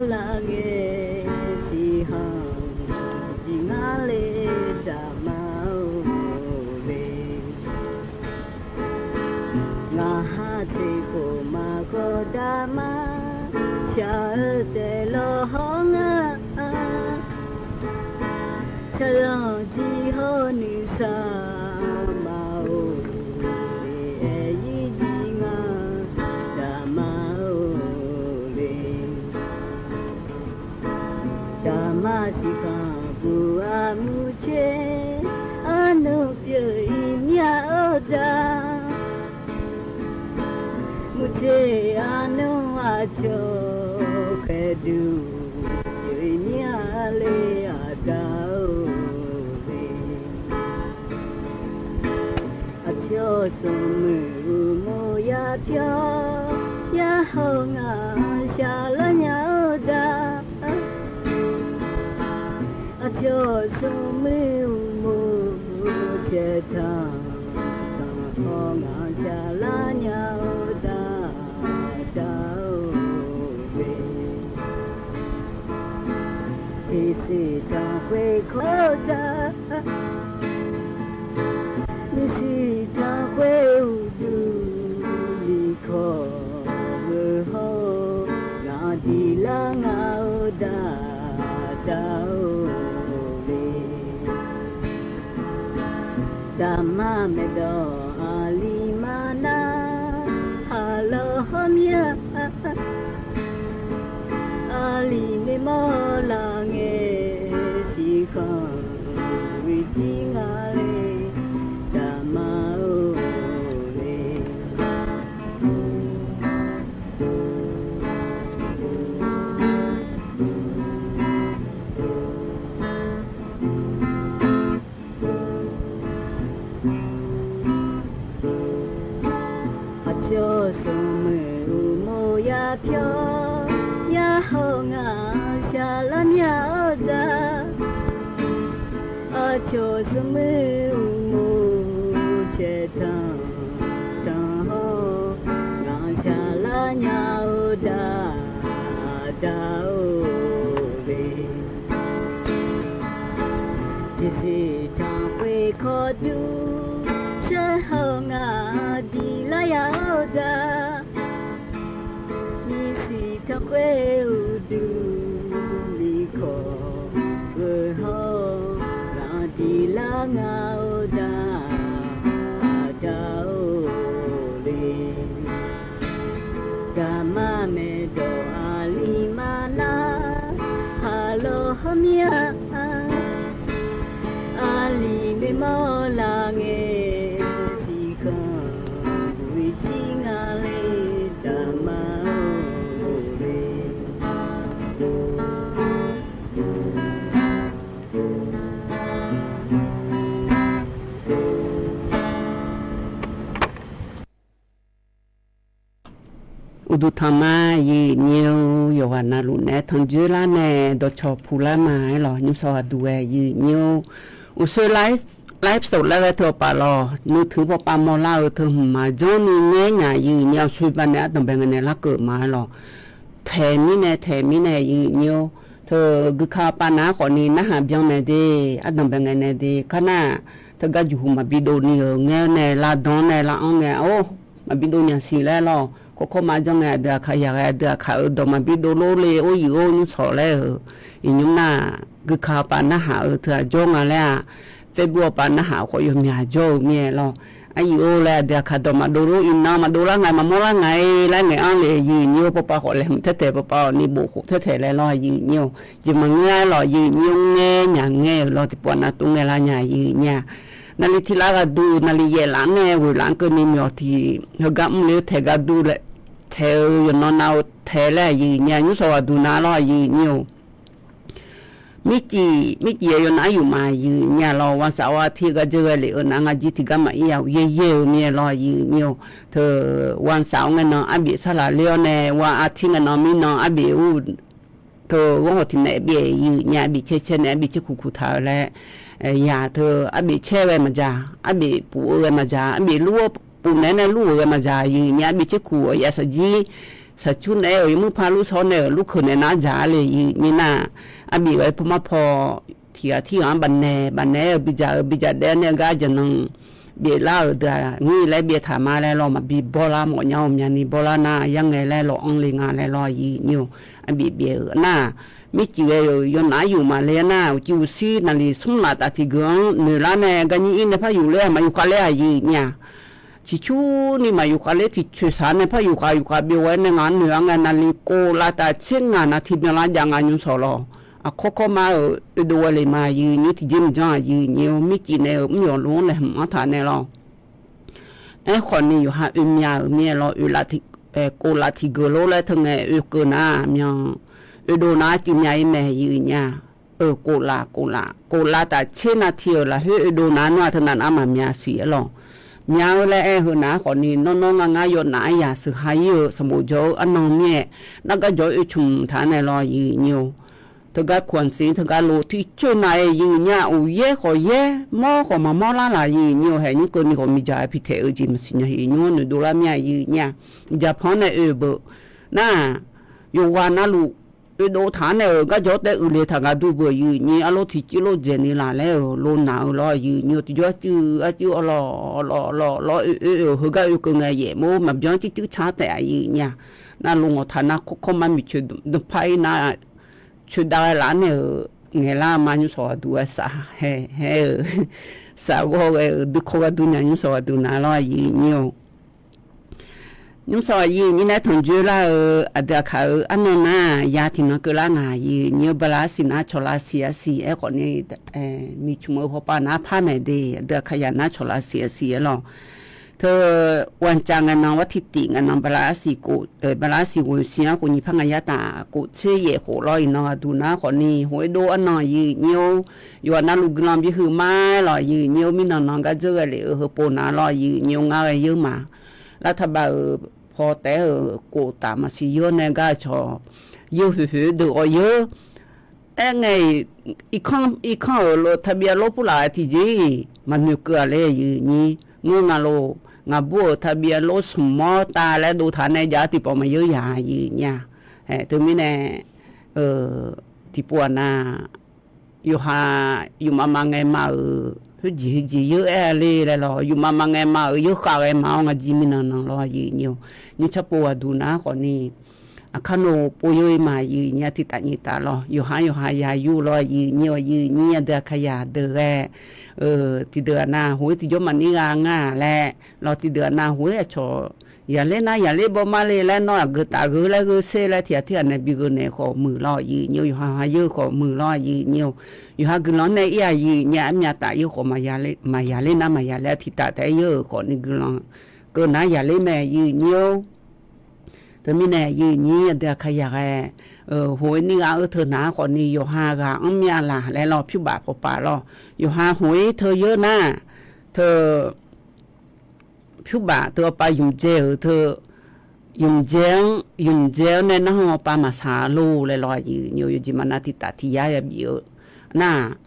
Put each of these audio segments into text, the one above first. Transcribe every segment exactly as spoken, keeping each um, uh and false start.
lar ngae siqkhanq jir ngar le daqma-or le. Ngaq ha teqkhof maqkhawf daqma shaq-eu taef lawr hawr nga. Shaqzanq jir hawr nuisar ma-or le, aer-ir jir ngar daqma-or le. Daqma siqkhanq buq armur caer arnmr pyeuf-ir mir-a-or da. Murcaer arnmr aqcawq khaeqduq pyeuf-ir mir-a le aqda-or le. Aqcawq smrmuiq uqmov ya pyawr, ya haw ngaq shaqlar nya-or da. Aqcawq smrmuiq uqmov caertanq tanqhaw ngaq shaqlar nya-or da, da-or le. Tiqsiq tanqkhoeq kawr-eu da. Nyiqsiq tanqkhoeq uqduq liqkawq geu hawr-eu, ngaq diqlar nga-or da, da-or le. Daqma maeqdawq aqli marnar haq lawr hawr mir-a. Aqli noeqmawr laf ngae siqkhanq ghoe jir nga le daqma-or le. Aqcawq smrmuiq uqmov ya pyawr, ya haw ngaq shaqlar nya-or da. Aqcawq smrmuiq uqmov caertanq tanqhaw ngaq shaqlar nya-or da, da-or le. Tiqsiq tanqkhoeq kawqdur shar haw ngaq diqlar ya-or da. Nyiqsiq tanqkhoeq uqduq liqkawq geu hawr-eu, ngaq diqlar nga-or da, da-or le. Daqma maeqdawq aqli marnar haq lawr hawr mir-a. Aqli noeqmawr laf ngae siqkhanq ghoe jir nga le daqma-or le. Uqduq tanqma, aqyuif nyir-or, yawqghaq navluf naeq-aer tanrjoer lar nae dawqcawq puq lar ma-aer lawq. Nymrshawq aqduq ghae aqyuif nyir-or, uqsoer lar-aer soflar ghae teu-awq paf lawq. Nuiteuq pawpav mawrlar-eu teu hmq maqjanr ni ngaer nyaf aqyuif nyir-or, uqsoer baqnae ardanqbae ngae nae larkeuv ma-aer lawq. Taeq mirnae taeq mirnae aqyuif nyir-or, teu guika pav nav-aer khawfni narhaq byan mae de, ardanqbae ngae nae de, kar nar-aq, teugar juqhuq maqbi dov ni-euq ngaer-eu nae lavdan nae lav-anr ngae, or, maqbi dov nya siq laer lawq. Kawrkawr maqjanr ngae aqdui aqkaq yaq ghae aqdui aqkaq-euq dawq maqbi dov lor le, or, yuif-or, nymrshawq laer-euq iqnymr nar-aq, guika pav narhaq-eu teu-aq jawr nga laer-aq, Facebook-awr pav narhaq-eu khawf yawmyaq jawr-eu mir-aer lawq. Aqyuif-or laer aqdui aqkaq dawq maqdov lor, iqnan maqdov lar nga maqmawr lar nga-ir laer ngaeq-anr le, aqyuif nyir-or, pawpav khawf laeqhmq taertaeq pawpav-awq ni bof khof taertaeq laer lawr aqyuif nyir-or. Jeq maqngeur-aer lawq, aqyuif nyir-or, ngaer nyaq ngaer-euq lawr tiqpov nav tov ngae lar nya aqyuif nyir-a. Naqli tiq lar ghaq duq naqli yaef laf-anr nae ghoeq laf-anr keuvni myawq tiq heugar mrle-eu taeq gar dur laer taeq-eu yawqnan nav-eu taeq laer aqyuif nyir-a. Nymrshawq ghaq duq nav lawr aqyuif nyir-or. Mircif mircif-aer yawqnan aryuif maqyuif nyir-a lawr, วันเสาร์ อาทิตย์ gar dzeur ghae lef-eu nav ngar jir tiqgar maqir ya-euq yaer yaer-eu mir-aer lawr aqyuif nyir-or. Teu วันเสาร์ ngae nan arbif sarlaq ler-awr nae วันอาทิตย์ ngae nan mirnan arbif ur teu ghanr hawq tiq naeq bif-aer yuif nyir-a, arbif caer caer nae arbif caer kuq kuq taq-eu laer, yaq teu arbif caer ghae maqdzaq, arbif puf-eu ghae maqdzaq, arbif lur-awr puf naeq-aer nae lur-euq ghae maqdzaq yuif nyir-a, arbif caer kuq-awr yaf saqjir Saqcur naeq-aer-euq yawmuir par lur shawr nae-euq lur keuq naeq nar dzaq-a le yif nyir nar, arbif ghae paw mar paw tiq ghaq tirghaq-anr bafnaeq bafnaeq-aer-eu bidzaq-eu bidzaq daef-aer nae gar jaqnan byaeflar-euq deuq-aq ngir laer byaeftaq ma laer lawr, maqbi bawrlar mawf nya-eu myavni bawrlar nar yar ngae laer lawq anr le nga laer lawr yif nyir-eu. Arbif byaef-euq nar, mircif ghae-euq yawnaf-aer yuf maqle nar, uqcif uqshir naqliq smr laf taf tiqgeuf-anr noeqlar nae garnyir ir nae par yuf ler-aq maqyuf khav ler-aq yif nyir-a. Ciqcurni maqyuf khav ler tiqcoeq saq nae par yuf khav yuf khav byov-aer nae ngaq-anr noeq-a ngae naqliq kov lav taf tser ngaq navtiq byanlar jav nga nymr sawq lawq. Aqkawr kawr mar-euq oedov ghae le ma yif nyir-eu tiqjeq maqjanr-aq yif nyir-eu mircif nae-euq mr yawq lof-anr laeqhmq-anr taq nae lawr. Aerkhawf ni yawqha oemya-euq mir-aer lawr, kov lav tiqgeuf lor laer teu ngae oekeuv nar myan, oedov nar cuiv mya ir mae yif nyir-a. Kov lav, kov lav, kov lav taf tser navtiq-euq lafkhoer oedov nar nawr-aq teu navnav maqmya siq-aer lawq. Mya-eu laer aer-eu heu nav-aer khawf ni nawr nawr ngar ngar yawnaf-aer yaq sheuq ha ir-eu sanqbof jawr-eu arnan mir-aer, nar gar jawr-eu oe cmq taq nae lawr yif nyir-eu. Teugar kuanqsiq teugar lo tiqcoer nav-aer yif nyir-a, uqyaer khawf yaer mawr khawf maqmawr lar laq yif nyir-eu haeq nymr keuvni khawf miqdzaq-aer piqtaeq-eu jeq maqsiq nya yif nyir-anr noeqdov lar mir-a yif nyir-a. Miqdzaq pan-anr nae oe-eu beuq nar, yawqghaq navluf oedov taq-anr nae-euq gar jawr taef uiqle taq gaq dur beuq yif nyir-a, arlor tiqcuir lor dzaeqni laq laer-euq lo naq-eu lawr yif nyir-eu tiqjawr arcuiv arcuiv awlawq awlawq awlawq lawr oe oe-euq heugar oekeuv ngae yaef mawr maqbyan cuircuir car taef-a yif nyir-a. Navluf ngawqtaq nar kawrkawr mar miqcoeq dmqpar ir nar, coeqdav ghae laf-anr nae-euq ngaeqlar ma nymr sawq ghaqduq ghae saf hae hae-eu saf ghawr ghae-euq duikawr gharduq nya nymr sawq ghaqduq naq lawr yif nyir-eu. Nymr sawq ghaq yif nyir nae tanqjoe lar-eu aqdui aqkaq-euq arnan nar ya tiqnan keuvlar ngaq yif nyir-eu bala arsiq nar cawqlav siq arsiq aerkhawf ni, miqcmq-eu hawpav nar par maeq de aqdui aqkaq yaq nar cawqlav siq arsiq-aer lawq. Teu, wancav ngae nan war tiqtif ngae nan bala arsiq kof, bala arsiq ghoeq siq-anr khof nyiq par ngaq yar taf kof tser yaef khof lawr iqnan ghaqduq nar khawf ni hof-aer dov arnan yif nyir-or, yawqghaq navluf guiqlanq bihuiq ma-aer lawq yif nyir-or, mirnan nan gar dzeur ghae lef-eu heupov nar lawr yif nyir-or, ngar ghae yeur ma. Lavtaqbaf-euq paw taef-aer-euq kof taf maqsiq yeur nae gar cawq yeur hoeq hoeq-aer deuq ghawq yeur. Aernae-iq, irkanr-euq lo taqbyav lor purlaf-aer tiqjeq-iq maqnoeq keuv-a laer yif nyir ngeur nga lo. Ngaqbur-euq taqbyav lor smq mawr tav laer dov taq nae jav-ar tiqpawf maqyeur yaq yif nyir-a. Teumirnae tiqpov-aq nar, yawqha yufmav mav ngae ma-euq khoerjeq heujeq yeur aer-a le laer lawq, yufmav mav ngae ma-euq yawrkhav ghae ma-awr nga jir mirnan nan lawr yif nyir-or, nymr carpov ghaqduq nar khawf ni, aqkar noeq pov yeur-ir ma yif nyir-a, tiqtaf nyiq taf lawr yawqha yawqha ya yur lawr yif nyir-or, yif nyir aqdui aqkaqyaq deuq ghae tiqdeuq-aq nar hof-ir tiqjawr maqnir gha ngar-a laer lawr, tiqdeuq-aq nar hof-ir aqcawq yaqler nar yaqler bawr mar le laer nawr aqgeu taf gheu laer gheu ser laer tiqghaq tirghaq nae bi gheu naeq khawf muiq lawr yif nyir-or, yawqha ha yeur khawf muiq lawr yif nyir-or, yawqha guiqlanq nae ir-aq yif nyir-a, armyav taf yeur khawf maqya ler nar maqya ler-a tiqtaf taef-aer yeur-euq khawf ni guiqlanq keuv nar yaqler mae yif nyir-or. Teumirnae yif nyir aqdui aqkaqyaq ghae hof-ir nir gha-eu teu nar khawf ni yawqha ghaq anr myav laq laer lawr, pyurbaf pawpav lawr yawqha hof-ir teu yeur nar teu pyurbaf teu awvpav ymqdzae-euq teu, ymqdzae-anr ymqdzae-anr nae narhaq awvpav maqsaq lor laer lawr yif nyir-or, yawqjeq maqnav tiqtaf tiq yar yabif-eu nar,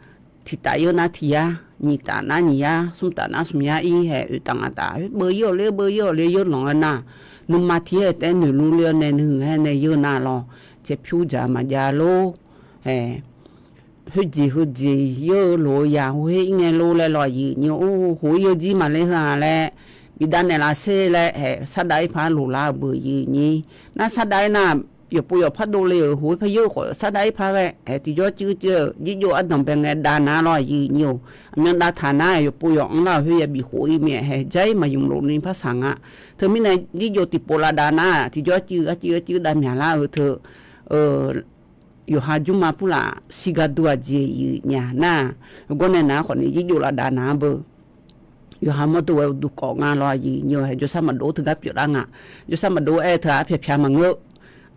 tiqtaf yeur nar tiq yar, nyiq taf nar nyiq yar, smr taf nar smq yar ir hae oeq taf ngaq taf beu yeur-awq ler beu yeur-awq ler yeur lanq-aer nar, nuima tiq yar-aer taef-aer noeqlur ler-awr nae nuihuiq haer nae yeur nar lawr, caepyur dzaq maqjav lor. Hae khoerjeq heujeq yeur-eu loq-eu yaq hof-ir ngae lor laer lawr yif nyir-or, hof-ir yawjir maqler heu-a laer bifdav naeqlaf ser laer hae sardav ir par loqlar-eu beuq yif nyir. Nar sardav ir nar, yawqpov yawqpar dovle-euq hof-ir par yeur-eu khawf sardav ir par ghae hae tiqjawr cuiv cuiv-eu jirjov ardanq bae ngae dav nar lawr yif nyir-or, aqmyan dav taq nar yawqpov yawq anrlar-euq khoer yabif khof-ir mir-aer hae jar-ir maqymq lof ni par saq nga. Teumirnae jirjov tiqpov lavdav nar tiqjawr cuiv gar cuiv gar cuiv dav myaqlar-eu teu yawqha jmrma purlaf shirgar dur-a jeq yif nyir-a nar, heugar nae nar khawf ni jirjov lavdav nar beu yawqha mawrdo ghae uqduq kawv nga lawr yif nyir-or, hae jawrsar maqdov-ar teugar pyeuflar nga. Jawrsar maqdov-aer teu-aq arpyaq pyaq maqngeur,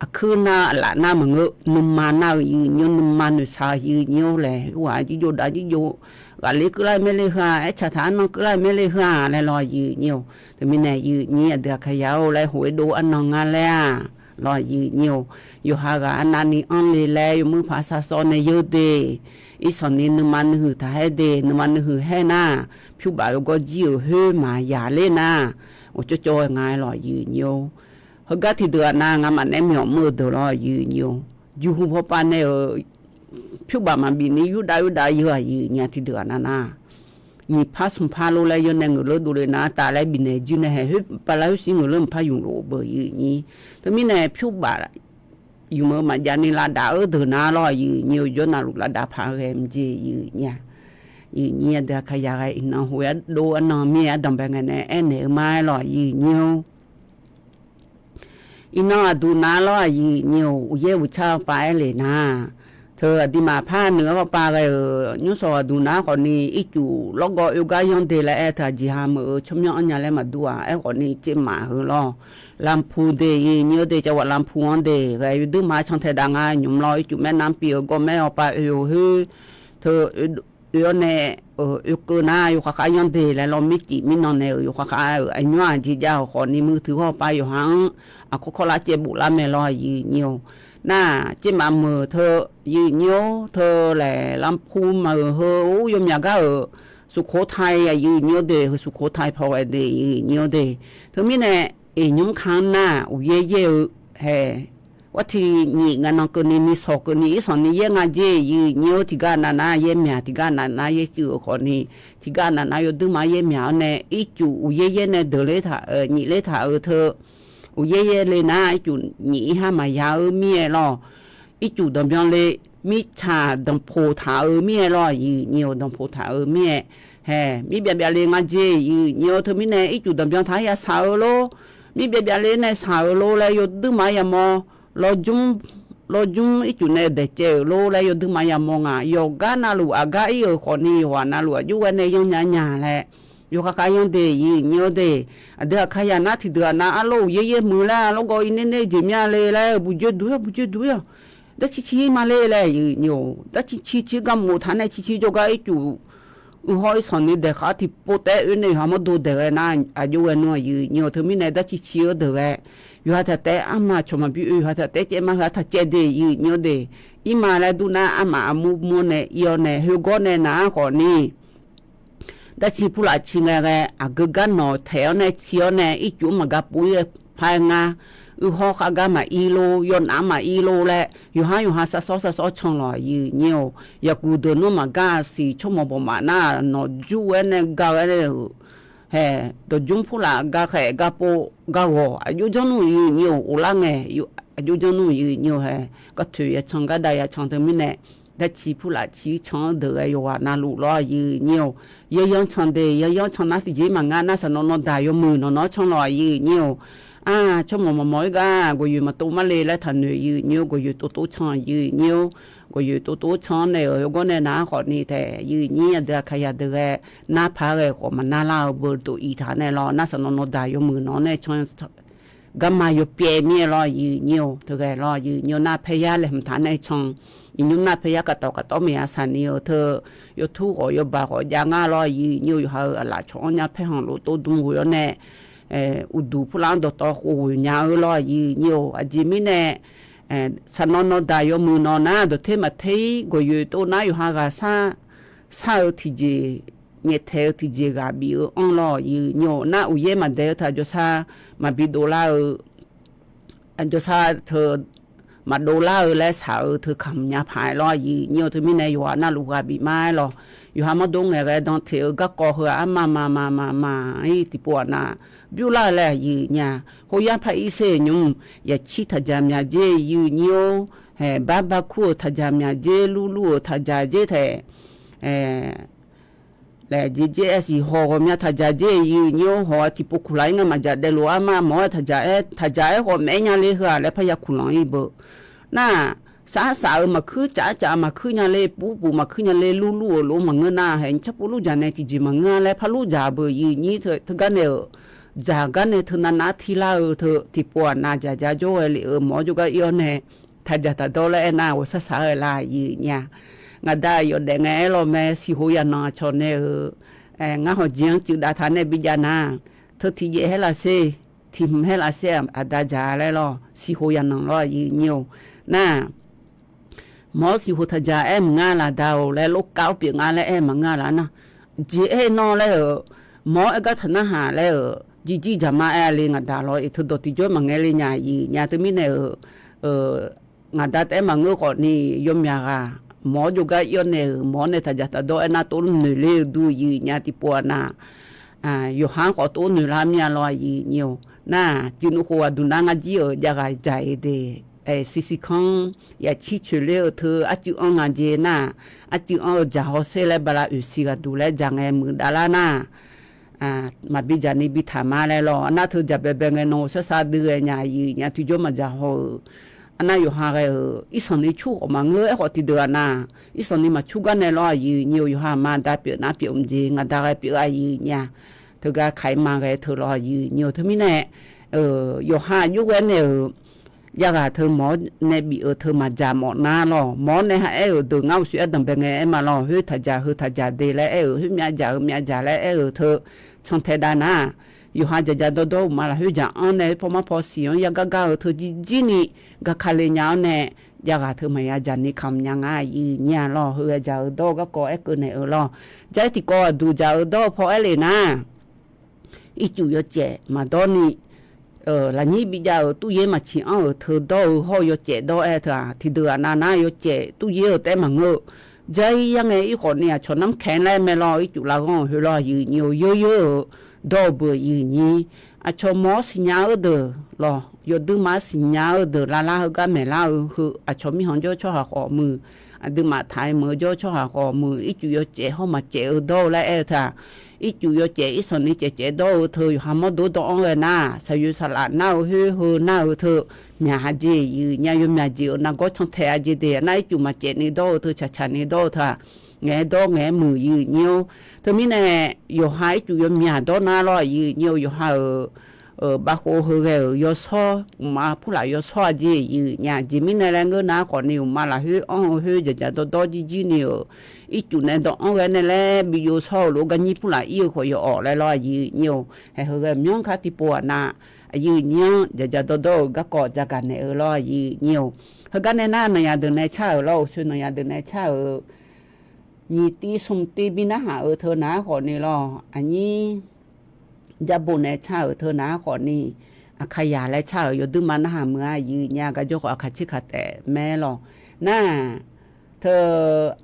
aqkuir nar aqlaf nar maqngeur, nuima nar-eu yif nyir-or, nuima noeqshaq-eu yif nyir-or laer, ur ghaq jirjov dav jirjov ghaqler keuvlar-eu maerler heu-a, aertaq taq arnan keuvlar-eu maerler heu-a laer lawr yif nyir-or. Teumirnae yif nyir aqdui aqkaqyaq-or laer hof-ir dov arnan ngar laer-aq lawr yif nyir-or, yawqha ghaq arnavni anr le laer yawmuir paq sar sawr nae yeur de. Irsanqni nuima nuihuiq taq haer de, nuima nuihuiq haer nar, pyurbaf yawgawr jir-euq khoer maqyaq ler nar, ghawqcawv cawv ghae nga-aer lawr yif nyir-or. Heugar tiqdeuq-aq nav, ngamaf naeq-aer myawq mr-eu deuq lawr, aqyuif nyi-or. Juqhu pawpav nae-euq pyurbaf maqbif ni yurdav yurdav yeu-aq, aqyuif nyi-a. Tiqdeuq-aq nav nav, nyiq par smq par lor laer yawnae ngeuqleur dovle nar taf laer bifnaeq jir nae haeq, khoer bala khoer shir ngeuqleur mqpar ymq lof-eu beuq, aqyuif nyi. Teumirnae pyurbaf ymq-eu maqjav ni lavdaf-eu deuq nar lawr, aqyuif nyi-or. Jawr navluf lavdaf paq-aer ghae mqjeq, aqyuif nyi-a. Aqyuif nyi-a, deuq-aq kaqya ghae iqnan hoq-aer dov arnan mir-aer ardanqbae ngae nae aernaeq-eu ma-aer lawr, aqyuif nyi-or. Iqnan aqduq nav lawr, aqyuif nyi-or. Uqyaer uqcar pawpav aer le nar, teu aqduimaf par nuiv-aer pawpav ghae-euq nymrshawq aqduq nav khawfni ircuf lawrgawv oegar yanr de laer aer teu aqjeq ha meuq-eu tsawrmyanr anrnya laer maqdur-aq. Aerkhawfni tsermaf heu lawr, Lanpu de, aqyuif nyi-or de, cawaq Lanpu-anr de ghae yawduirma can tae dav nga nymq lawr. Ircuf maernmr pyeuf-eu gawrmaer pawpav oe-eu khoer teu oe-awr nae oekeuv nar yawkhav khav yanr de laer lawr, mircif mirnan nae-euq yawkhav khav-euq aqnymr-aq jeq jav-euq khawfni muiq teu hawr pawpav yawqha-anr aqkawr kawrlar caev boflar mae lawr, aqyuif nyi-or. Nar tsermaf meuq teu, aqyuif nyi-or, teu laeq Lanpu maqeuq heu-or yawmyaq gar-euq Suqkov tae, aqyuif nyi-or de, heu Suqkov tae paw ghae de, aqyuif nyi-or de. Teumirnae iqnymr ka-anr nar uqyaer yaer-eu haeq, artiq nyif ngae nan keuvni ni sawq keuvni irsanq ni yaer nga jer, aqyuif nyi-or. Tiqgar nav nar yaer myaq, tiqgar nav nar yaer cuiv-euq khawfni, tiqgar nav nar yawduirma yaer myaq-awr nae ircuf uqyaer yaer nae deuq ler taq-euq nyif ler taq-euq teu uqyaer yaer le nar ircuf nyif ir har maqya-eu mir-aer lawr. Ircuf danqbyan le, mirtsaq danqpoq taq-eu mir-aer lawr, aqyuif nyi-or. Danqpoq taq-eu mir-aer haeq, mir byav byav le nga jer, aqyuif nyi-or. Teumirnae ircuf danqbyan taq-aer ya shaq-eu lor, mir byav byav le nae shaq-euq lor laer yawduirma yamawr, lawrjmr, lawrjmr ircuf nae daeq caev-euq lor laer yawduirma yamawr nga. Yawqgar navluf aqgar ir-euq khawfni yawqghaq navluf aqjox ghae nae yanr nya nya laer yawkhav khav yanr de, aqyuif nyi-or de. Aqdui aqkaqyaq nar tiqdeuq-aq nav arlawr uqyaer yaer meuq laer lawrgawv ir ner ner jeq mya le laer buqjoe duq-awr buqjoe duq-awr darciq ciq ir ma le laer, aqyuif nyi-or. Darciq ciq ciq gar mof taq nae ciq ciq jawrgar ircuf uiqhaw irsanq ni daeqkhaq-awr tiqpov taef-aer oe nae yawqha mawrdo daeq ghae nar aqjox ghae nmr, aqyuif nyi-or. Teumirnae darciq ciq-eu deuq ghae yawqha taq taef-aer arma cawq maqbi oe, yawqha taq taef-aer caev ma heu-aq taq caev de, aqyuif nyi-or de. Ir ma laer dur nar armaf armur mur-awr nae ir-awr nae khoergawr nae nav-aer khawfni darciq purlaf ciq ngae ghae aqgeu gar nawq taeq-awr nae ciq-awr nae ircuf-anr maqgar pov ir-aer par-aer ngar, uiqhaw khavgar maqir lor, yawnaf-anr maqir lor laer yawqhar yawqha savsawr savsawr can lawq, aqyuif nyi-or. Yaqguq deuq nmr maqgar siq tsawrmawq bawqmaf nar nawq jur-aer nae gar-aer nae-euq haeq, dawqjmr purlaf gar khaeq gar pov gar ghawq aqjox janr nmr, aqyuif nyi-or. Ghoflar ngae aqjox janr nmr, aqyuif nyi-or. Haeq, gartoeq ya can gardav ya can teumirnae darciq purlaf ciq can-anr deuq ghae yawqghaq navluf lawr, aqyuif nyi-or. Yaeryanr can de, yaeryanr can nar tiqjeq maqnga nar saqnawv nawr daq yawmuiq nawq nawr can lawq, aqyuif nyi-or. Aq, tsawrmawq mawqmawq-ir gar gawqyoeq maqtov mar le laer taqnoeq, aqyuif nyi-or. Gawqyoeq tov tov can, aqyuif nyi-or. Gawqyoeq tov tov can-anr nae-euq yawgawr nae nav-aer khawfni taef, aqyuif nyi aqdui aqkaqyaq deuq ghae nar paq-aer ghae khawf maqnar lar-eu beu dov iq taq nae lawr nar saqnawv nawr daq yawmuiq nawq-anr nae can garma yawpyaev mir-aer lawr, aqyuif nyi-or. Teu ghae lawr, aqyuif nyi-or. Nar paerya laeqhmq taq nae can, iqnymr nar paerya kaqtawq kaqtawr maeqya saqni-eu teu yawtur khawf yawbaq khawf jav ngar lawr, aqyuif nyi-or. Yawqha-euq aqlaf cawq-anr nya paerkhanq lof tov dm ghoe-awr nae uqduq purlaf-anr dawqtawv khof ghoe nya-eu lawr, aqyuif nyi-or. Aqjeq mirnae saqnawv nawr daq yawmuiq nawq nar dawqter maqter-ir gawqyoeq tov nar yawqha ghaq shar-eu tiqjeq, nyaeftaeq-eu tiqjeq ghaq bif-eu anr lawr, aqyuif nyi-or. Nar uqyaer maqdaeq-eu teu aqjawrsar maqbi dovlar-eu, aqjawrsar teu maqdov lar-eu laer shaq-eu teu kamq nya paq-aer lawr, aqyuif nyi-or. Teumirnae yawqghaq navluf ghaq bif ma-aer lawr, yawqha mawrdo ngaeq ghae dan teq-eu garkawv heu-aq arma ma ma ma ma-ir tiqpov aqnav byurlar-eu laer, aqyuif nyi-a. Hoyar par ir ser-euq nymr yaqcir taqdzaq myaq dzer, aqyuif nyi-or. Haeq, bar bar kur-euq taqdzaq myaq dzer, lur lur-euq taqdzaq dzer taef laeq jeq dzer-aer siq hawq ghawqmya taqdzaq dzer, aqyuif nyi-or. Hawq-aq tiqpov kuqlaq-ir nga maqdzaq daeflof-ar ma, mawq-aer taqdzaq-aer taqdzaq-aer khawf maeq-aer nya le heu-aq laer parya kuqlanq-ir beu. Nar saf-aer saf-euq maqkuir caf caf maqkuir nya le, puv puv maqkuir nya le, lur lur-euq lof maqngeur nar haeq, nymrcar pov lur dzaq nae tiqjeq maqngeur-a laer par lur dzaq beu, aqyuif nyi-or. Teugar nae-euq dzaq gar nae teunav nav-aer tirlar-eu teu tiqpov aqnav dzaq dzaq jawr ghae lef-euq mawq-awr jawrgar ir-awr nae taqdzaq taqdawr laer aernar ghawqshaq shaq-aer laer, aqyuif nyi-a. Ngaq da yawf daef ngae aer lawr mae, siqho yaqnanq aqcawq nae-euq ngar hawq jeq-anr cuiv dav taq nae bijav nar, teu tiqjaev haer laf ser, tiq hmq haer laf ser aqda dzaq laer lawr, siqho yaqnanq lawr, aqyuif nyi-or. Nar mawq-awr siqho taqdzaq aer maqnga laf da-or laer, lorkav-awr pyeuf nga laer aer maqnga laf nar, jeq aer nawr laer-euq, mawq-awr aer gar taq narhaq laer-euq, jirjir dzaq ma aer-a le ngaq da lawr, iq teu dawq tiqjawr maqngae le nya aqyuif nya. Teumirnae-euq, ngaq da taef-aer maqngeur khawfni, yawmyaq ghaq mawr jawrgar ir-awr nae-euq, mawr nae taqdzaq taqdawr aernar tov noeq ler-eu dur aqyuif nya tiqpov-aq na. Yawqha-anr khawf tov noeq lar mir-a lawr aqyuif nyi-or. Nar-aq, cuiv nuv khof aqduq nar ngar jir-euq jav ghaq dzaq-eu de, siqsiq kanr yaqcir coeq ler-eu teu arcuiv anr nga jeq nar-aq, arcuiv anr-eu dzaq hawsher laer bala oeqsiq ghaqduq laer dzaq ngae muiq dav lar nar-aq, maqbi dzaq ni bi taq ma laer lawr. Arnar teu dzaq baebae ngae nan-eu sarsar dui ghae nya aqyuif nya tiqjawr maqdzaq haw-euq. Arnar yawqha ghae-euq irsanq ni cur khawf maqngeur aerkhawf tiqdeuq-aq na, irsanq ni maqcur gar nae lawr aqyuif nyi-or. Yawqha aqma da pyeuf nar pyeuf mqjeq ngaq da ghae pyeuf aqyuif nya. Teugar kaq-ir ma ghae teu lawr aqyuif nyi-or. Teumirnae yawqha aqjox ghae nae-euq jav ghaq teu mawr nae bif-euq teu maqdzaq mawf nar lawr. Mawr nae ha aer-euq deuq ngar uqshoe ardanq bae ngae aer ma lawr. Khoer taqdzaq heu taqdzaq de laer aer-euq, khoer myav dzaq heu myav dzaq laer aer-euq teu cantae dav nar, yawqha dzaqdzaq dawrdawr uqma lafkhoer dzaq-anr nae khoer paw mar paw siq-anr yagar gar-eu teu jirjir ni gar ka le nya-awr nae, jav ghaq teu maqya dzaq ni kamq nya nga aqyuif nyi-a lawr. Heu ghae dzaq-eu dawr-eu garkawv aerkeuv naeq-eu lawr. Jar-ir tiqkawv aqduq dzaq-eu dawr-eu paw aer le nar, ircuf yawcaef maqdawr ni, lafnyir bijav-euq turyaer maqciq anr-euq teu dawr-eu hawr-eu yawcaef dawr-aer teu-aq, tiqdeuq ghaq nav nar yawcaef turyaer-euq taef-aer maqngeur-eu. Jar-ir yar ngae ir khawfni aqcawq narmr kaeq-aer laer mae lawr. Ircuf lar ghanr-euq heu lawr aqyuif nyi-or. Yeur yeur-euq dawr-eu beuq aqyuif nyi. Aqcawq mawq-awr siqnya-eu deuq lawr, yawduirma-anr siqnya-eu deuq lavlar heugar maeqlar-eu heu aqcawq mirkhanq jawr tsawrhaq khawf muiq, aqduimaf taq-aer meuq-eu jawr tsawrhaq khawf muiq, ircuf yawcaef hawr maqcaef-eu dawr-eu laer aer-eu teu-aq, ircuf yawcaef irsanq ni caefcaef dawr-eu teu yawqha mawrdo dawr-anr ghae nar, saqyoeq saqlaf nar-eu khoer heu nar-eu teu myaq ha jeq aqyuif nya. Yawmyaq jeq-euq nargawr cantae-a jeq de nar, ircuf maqcaef ni dawr-eu teu tsaqtsaq ni dawr-eu teu-aq, ngaeq-aer dawr ngaeq-aer muiq aqyuif nyi-or. Teumirnae yawqha ircuf yawmyaq dawr nar lawr aqyuif nyi-or. Yawqha-euq bavkhov heughae-euq yawshawr, uqma purlaf yawshawr-a jeq aqyuif nya. Aqjeq mirnae laer ngeur nar khawfni, uqma lafkhoer anr-eu khoer dzaqdzaq dawrdawr jirjir ni-euq ircuf nae dawq-anr ghae nae laer bi jov shawr-eu lof-aer garnyir purlaf ir-eu khawf yawawf laer lawr aqyuif nyi-or. Haeq heughae myanr kar tiqpov-aq na, aqyuif nyi-anr dzaqdzaq dawrdawr-euq garkawv dzaq gaq naeq-eu lawr aqyuif nyi-or. Heugar nae nar nanyaf deuq nae car-euq lawr, uqshoe nanyaf deuq nae car-euq nyiq tiv smq tiv bi narhaq-eu teu nar khawfni lawr, aqnyir jarbo nae car-euq teu nar khawfni, Aqkaqyaq laer car-euq yawduirma narhaq meuq-a aqyuif nya. Aqgar jawr khawf Aqkaq Cirkaq taef mae lawr. Nar-aq, teu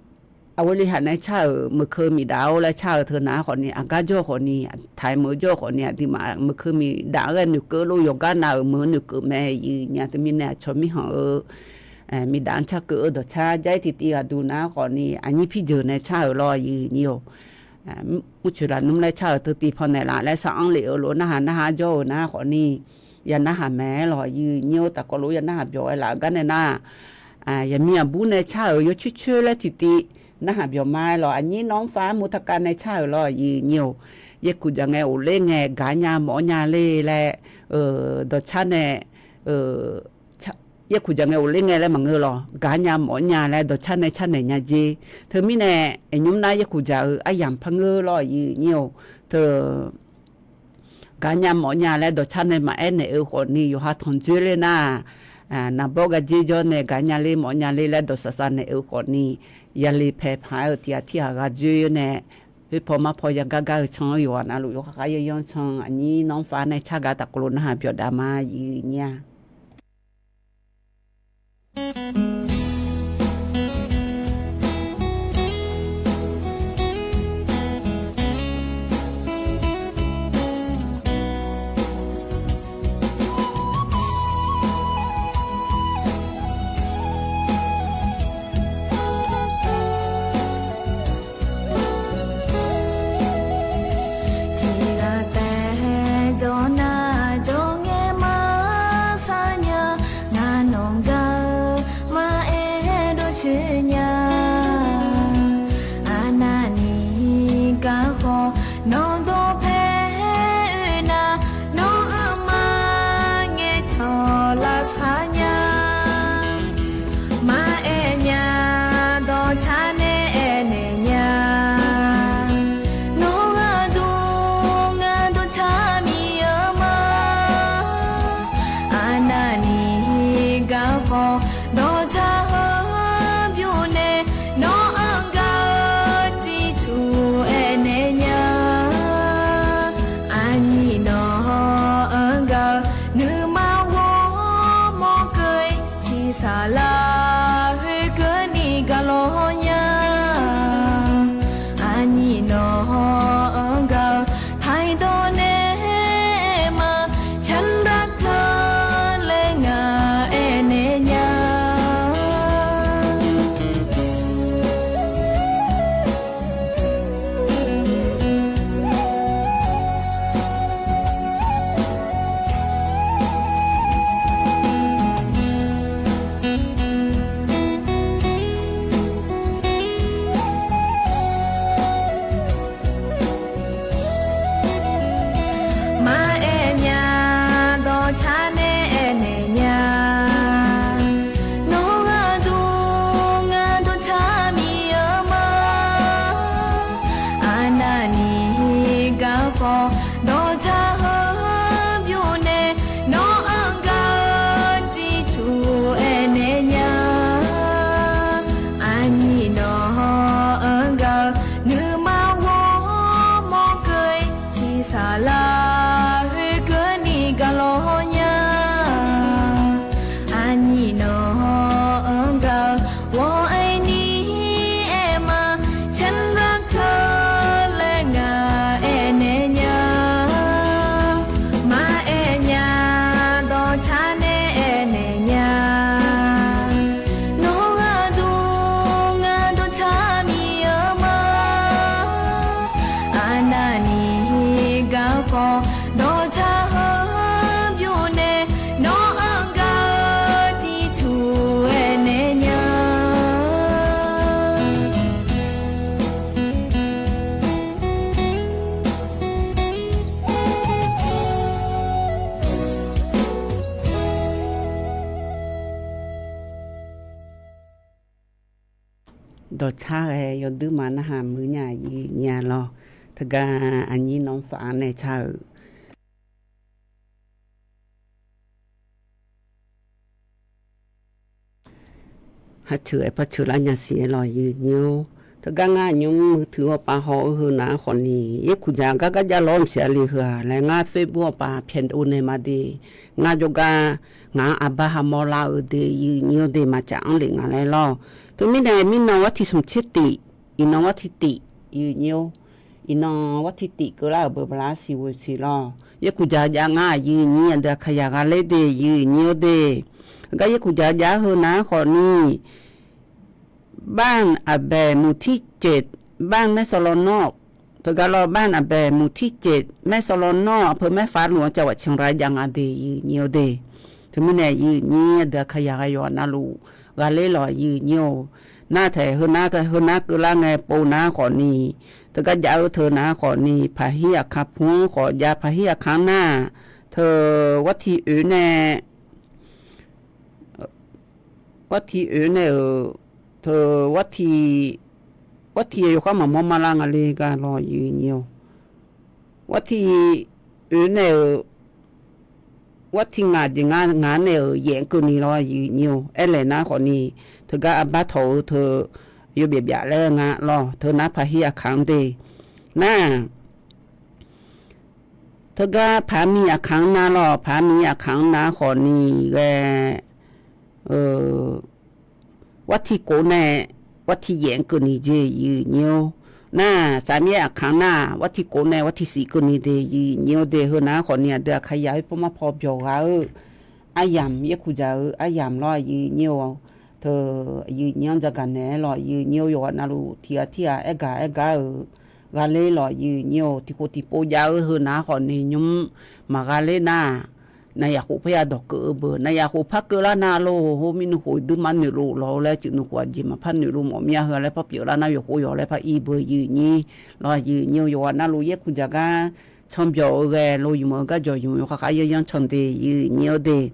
Aqwelihaq nae car-euq meuqkeuv miqdaf-awr laer car-eu teu nar khawfni, aqgar jawr khawfni, taq-aer meuq jawr khawfni, aqduimaf meuqkeuv miqdaf-anr ghae noeqkeuv lof yawqgar nav-euq meuq noeqkeuv mae aqyuif nya. Teumirnae aqcawq mirkhanq-eu miqdaf-anr carkeuv-eu dawqcar jar-ir tiqtiv ghaqduq nar khawfni, aqnyir pirjeuq nae car-euq lawr aqyuif nyi-or. Mrcoeq lafnmr laer car-euq teu tiv pannaeq laf laer sar-anr lef-euq lof narhaq narhaq jawr-euq nar khawfni, ya narhaq mae-aer lawq aqyuif nyi-or. Tafkawv lof ya narhaq byawq-aer laf-eu gar nae nar, yaqmiq aqbur nae car-euq yawcoer coer laer tiqtiv narhaq byawq ma-aer lawq. Aqnyir nawr-anr fav-aer murtaqkav nae car-euq lawr aqyuif nyi-or. Yaerkuq dzaq ngae of ler ngae gaq nya mawf-awr nya ler laer dawqcar nae, yaerkuq dzaq ngae of ler ngae laer maqngeur lawq, gaq nya mawf-awr nya laer dawqcar nae carnaeq nya jer. Teumirnae, aqnymr nar yaerkuq dzaq-eu aryamq par ngeur lawr aqyuif nyi-or. Teu gaq nya mawf-awr nya laer dawqcar nae maqaer naeq-eu khawfni, yawqha tanqdzoer ler nar, naqbawr gaq dzer jawr nae gaq nya ler mawf-awr nya ler laer dawq safsav naeq-eu khawfni, yale pae paq-aer-euq tiq ghaq tirghaq ghaq dzoer nae, khoer paw mar paw yagar gar-eu can-anr yawqghaq navluf yawkhav khav yanr yanr can. Aqnyir nawr-anr fav nae car gar tafkawv lof narhaq byawq dav ma aqyuif nyi-a. Tiq ghaq taef jawr nar jawr ngae maqsar nya, ngar nawqgar-eu maqaer dawrcoeni-a. Arnavni garkawv nawqdawq pae oe nar, nawr-eu ma ngae cawq lavsar nya. Maqaer nya, dawqcar nae aernaeq nya. Nawr gharduq ngar dawqcar mir-eu ma. Arnavni garkawv dawqcar heu bymr nae Dawqcar ghae yawduir ma narhaq muiq nya aqyuif nyiq-a lawr. Teugar aqnyir nawr faf-anr nae car-euq Harceuq aer par ceuq lar nya siq-aer lawr aqyuif nyiq-or. Teugar ngar aqnymr muiq teuq hawpav haw-eu heu nav-anr khawfni, yaerkuq dzaq gar gar jav lawr mqsiq-a le heu-aq laer ngar Facebook hawpav pyaeqdov naeq ma de. Ngar jawrgar ngaq-anr aqbar hamawr lar-eu de aqyuif nyiq-or de maqcaf-anr lef nga laer lawr. Teumirnae mirnan war tiq smq tser tif, iqnan war tiq tif, aqyuif nyiq-or. Iqnan war tiq tif keuvlar-euq beu bala arsiq ghoe siq lawr. Yaerkuq dzaq jav ngar aqyuif nyiq aqdui aqkaqyaq gha ler de aqyuif nyiq-or de. Gar yaerkuq dzaq jav-ar heu nav-anr khawfni, บ้านอาแบะ หมู่ที่เจ็ด บ้านแม่สะลอนนอก teugar lawr บ้านอาแบะ หมู่ที่เจ็ด แม่สะลอนนอก อำเภอแม่ฟ้าหลวง จังหวัดเชียงราย jav nga de aqyuif nyiq-or de. Teumirnae aqyuif nyiq aqdui aqkaqyaq gha yawqha navluf gha ler lawr aqyuif nyiq-or. Nar taeq heu nar keuvlar ngae pov nav-anr khawfni, teugar jav-eu teu nav-anr khawfni, paqhir aqkaq pu-anr khawf jav paqhir aqkaq nar, teu war tiq oeq nae war tiq oeq nae-euq, teu war tiq, war tiq yawkhar maqmawr ma lar nga le gar lawr aqyuif nyiq-or. War tiq oeq nae-euq, war tiq ngaq jeq nga ngaq nae-euq yaef-anr keuvni lawr aqyuif nyiq-or. Aerlaeq nar khawfni, teugar arbar tawq-eu teu yawbyaf byaf laer nga lawr teu nar paqhir aqkaq-anr de. Nar teugar paqmiq aqkaq-anr nar lawr paqmiq aqkaq-anr nar khawfni ghae, war tiq kov nae war tiq yaef-anr keuvni jeq aqyuif nyiq-or. Nar saqmyaer aqkaq nar war tiq kov nae war tiq siq keuvni de aqyuif nyiq-or de. Heu nav-anr khawfni aqdui aqkaqyaq-aer pawr mar paw byawq ghaq-eu aryamq yaerkuq dzaq-eu aryamq lawr aqyuif nyiq-or. Teu aqyuif nyiq-anr jagaq naeq-aer lawr aqyuif nyiq-or yawqghaq navluf tiq ghaq tirghaq aergaq aergaq-euq gha ler lawr aqyuif nyiq-or. Tiq khof tiq pov jav-eu heu nav khawfni nymr maqgha ler nar, naqyaf khof parya dawq keuv-eu beu naqyaf khof par keuvlar nar lor hawr mirnuq khof duima noeqluf lawr-eu laer tsuif nuq khof aqjeq maqpar noeqluf mawf mir-a heu laer par pyeuflar nar yawqkhof yawq laer par ir beu aqyuif nyiq lawr aqyuif nyiq-or. Yawqghaq navluf yaerkuq dzaq gar canbyawq-eu ghae lo yumq-eu gar jawq yumq yawkhav khav yanr yanr can de aqyuif nyiq-or de.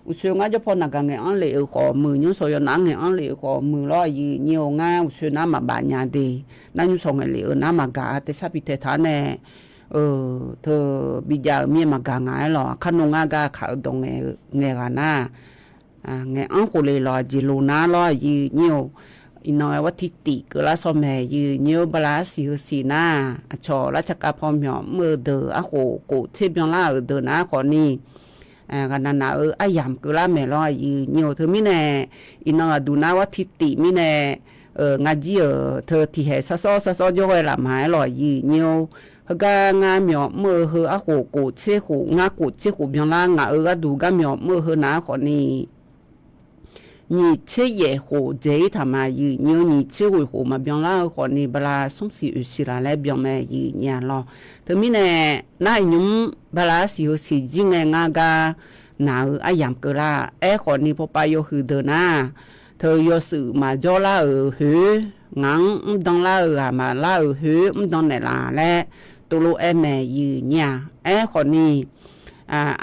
Uqshoe ngar jawr paw naq gaq ngaeq-anr lef-euq khawf muiq, nymr shawq yawnav ngaeq-anr lef-euq khawf muiq lawr aqyuif nyiq-or. Ngar uqshoe nar maqbaf nya de. Nar nymr shawq ngaeq lef-euq nar maqgaq-a tersar bi taetaq-ar nae, teu bijav-euq mir-aer maqgaq ngaq-aer lawq. Aqkar nawr ngar gar kaq-eu dawq ngaeq-eu ngaeq ghaq nar, ngaeq-anr khof le lawq aqjeq lo nar lawr aqyuif nyiq-or. Iqnan-aer war tiq tif keuvlar shawr mae aqyuif nyiq-or. Bala arsiq heu siq nar, aqcawq lar tsaqkav paw myawq mr-eu deuq arkhof kof tser byanlar-euq deuq nar khawfni, ghaqnaq naq-eu aryamq keuvlar maeq lawr aqyuif nyiq-or. Teumirnae iqnan ghaqduq nar war tiq tif mirnae, ngar jir-euq teu tiqhaeq sarsawr sarsawr jawr ghae laf ma-aer lawq aqyuif nyiq-or. Heugar ngar myawq mr-eu heu arkhof kof tser khof ngar kof tser khof byanlar ngaq-euq gharduq gar myawq mr-eu heu nav-anr khawfni, nyiq tser yaef khof dzaeq-ir taq ma aqyuif nyiq-or. Nyiq tser ghoeq khof maqbyan lar-eu khawfni bala smr siq oeq siq laf laer byan mae aqyuif nyiq-a lawr. Teumirnae nar iqnymr bala arsiq heu siq jir ngae ngar gar naq-eu aryamq keuvlar. Aerkhawfni pawpav yawhuiq deuq nar, teu yawshuif maqjawr lar-euq khoer, ngaq-anr mrdan lar-euq ghaq maqlar-euq khoer mrdan naeqlaf laer tovlov aer mae aqyuif nyiq-a. Aerkhawfni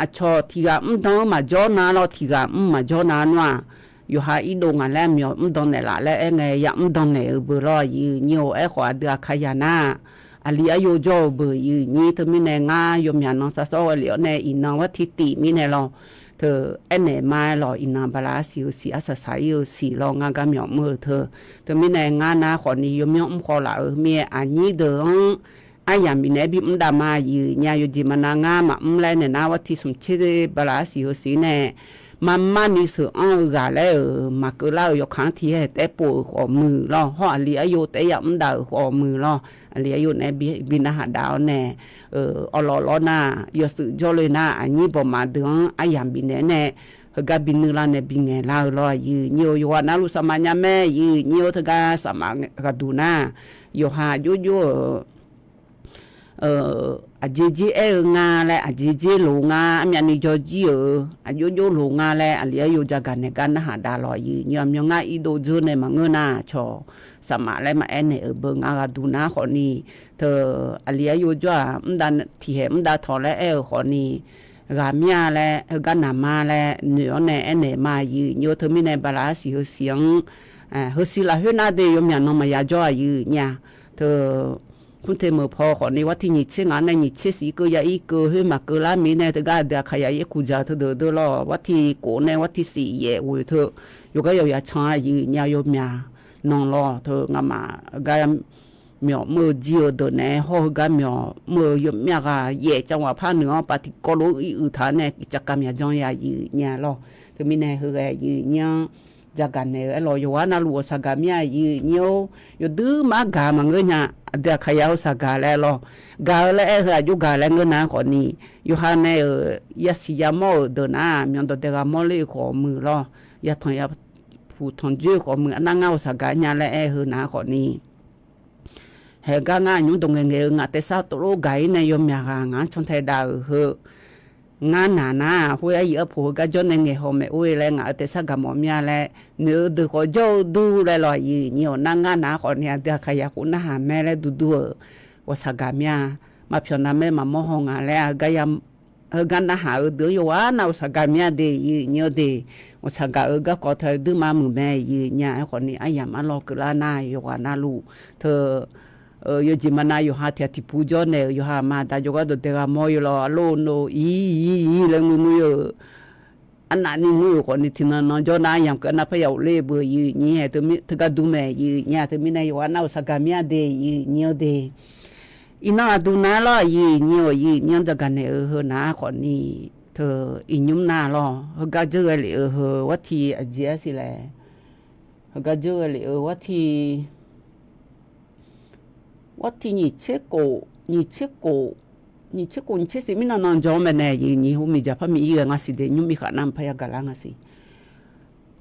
aqcawq tiq ghaq mrdan-anr maqjawr nar lawr tiq ghaq mr maqjawr nar nmr-aq, yawqha irdov ngaq laer aqmyawf mrdan naeqlaf laer aer ngae ya mrdan naeq-eu beu lawr aqyuif nyiq-or. Aerkhawf aqdui aqkaqyaq nar, aqli aqyawf jawr-eu beu aqyuif nyiq. Teumirnae ngar yawmyaq nan sarsawr ghae lef-awr nae iqnan war tiq tif mirnae lawr, teu aernaeq ma-aer lawq iqnan bala arsiq heu siq arsaq saq-ir-eu siq lawr ngar gar myawf mr-eu teu. Teumirnae ngar nar khawfni yawmyanr mr khawv laf-euq mir-aer aqnyir deuq-anr aryamq bifnaeq-aer bimr dav ma aqyuif nyiq-a. Yawjeq maqnav ngar maqmr laer naeq nar war tiq smq tser bala arsiq heu siq nae marmarni sheuq anr-eu ghaq laer-euq maqkeuv lar-euq yawkaq-anr tiq haer taer pov-euq khawf muiq lawr. Hawr aqli aqyawf taef-aer ya mr dav-euq khawf muiq lawr. Aqli aqyawf naeq-aer bi narhaq dav-awr nae, awrlawq lawr nar, yawshuif jawrle nar aqnyir bawqmaf deuq-anr aryamq bifnaeq nae heugar bi nuilar nae bingaeq lar-eu lawr aqyuif nyiq-or. Yawqghaq navluf safmaf nya mae aqyuif nyiq-or. Teugar safmaf ghaqduq nar, yawqha aqjox jox-euq aqjeq jer aer-eu nga laer aqjeq jer loq nga, armyavni jawr jir-euq aqjox jox loq nga laer aqli aqyawf jagaq naeq gar narhaq dav lawr aqyuif nyiq-or. Aqmyan ngar irdov dzeur nae maqngeur nar cawq safmaf laer maqaer naeq-euq beu ngar ghaqduq nar khawfni, teu aqli aqyawf jawr-aq mr dav tiq haeq mr dav tawq laer aer-euq khawfni, ghaq mir-a laer heugar naq ma laer noeq-awr nae aernaeq ma aqyuif nyiq-or. Teumirnae bala arsiq heu siq-anr Heusiq lafkhoer nar de yawmyaq nan maqya jawr aqyuif nyir-a. Teu, Kurte meuq paw khawfni warti nyiq tser ngaq nae nyiq tser siq keuv ya ir keuv khoer maqkeuv lar mirnae teugar aqdui Aqkaqyaq yaerkuq dzaq-eu teudeuq deur lawr, warti kof nae warti siq yaef ghoe teu, yawqgar yawqya can aqyuif nyir-a yawmyaq nan lawr teu ngamaf gar myawf mr-eu jir-eu deuq naeq-aer hawr heugar myawf mr-eu yawmyav ghaq yaef cavghaq par nuiq-anr pav tiqkawv lof-aer ir uiq taq-anr nae cavkav myaq jan ya aqyuif nyir-a lawr. Teumirnae heughae aqyuif nyir-anr jagaq naeq-eu aerlawq yawqghaq navluf ghawqshaq gaq mir-a aqyuif nyir-or, yawduir mar gaq maqngeur nya. Aqdui Aqkaqyaq-eu shaq gaq laer lawr, gaq-eu laer aer heu aqjox gaq laer ngeur nar khawfni, yawqha nae-euq yasiq yamawr-euq deuq nar-aq, myawqdawq daeqghaq mawrler-eu khawf muiq lawr, yatanq yapuq tanqjoer-eu khawf muiq, arnar ngar ghawqshaq gaq nya laer aer heu nar khawfni, haegar ngar aqnymr dawq ngaeqngaeq-eu ngaq taef sar tov lof gaq-ir nae yawmyaq ghaq ngaq-anr cantae dav-euq heu, ngar naq nar-aq, khoer aryuif arpoq heugar jawr nae ngaeqhaw maeq or-e laer ngaq-euq taef sar gaq mawf mir-a laer noeq-eu deuq khawf jawr-eu dur laer lawr aqyuif nyir-awq. Nar ngar naq-ar khawfni aqdui Aqkaqyaq khof narhaq mae laer duq dur-euq ghawqshaq gaq mir-a. Maqpyawq navmaer maqmawr haw ngaq laer heugar narhaq-eu deuq-anr yawqghaq navluf ghawqshaq gaq mir-a de aqyuif nyir-or de. Ghawqshaq gaq-eu garkawv teu duirma muiq mae aqyuif nyir-a. Aerkhawfni aryamq arlawr keuvlar nar yawqghaq navluf teu yawjeq maqnav yawqha tiq ghaq tiq pu jawr naeq-euq yawqha aqma aqda jawrgar dawqdae gha mawr-eu lawr, arlawr-eu nov ir ir laer ngeur ngeur-eu arnavni ngeur-euq khawfni tiqnan nan jawr nar yamq keuv arnav parya ghofler beu aqyuif nyir-aer teugar dur mae aqyuif nyir-a. Teumirnae yawqghaq navluf ghawqshaq gaq mir-a de aqyuif nyir-or de. Iqnan aqduq nav-aer lawr aqyuif nyir-or, aqyuif nyir-anr jagaq naeq-eu heu naq-ar khawfni teu iqnymr nar lawr heugar dzeur ghae lef-eu heu warti aqjeq-aer siq laer, heugar dzeur ghae lef-eu warti warti nyiq tser kof, nyiq tser kof, nyiq tser kof nyiq tser siq mirnan nan jan-anr mae nae aqyuif nyir-or, miqdzaq par miq ir ghae nga siq de, nymr miqkhaq nar mqpar yagaq lar nga siq.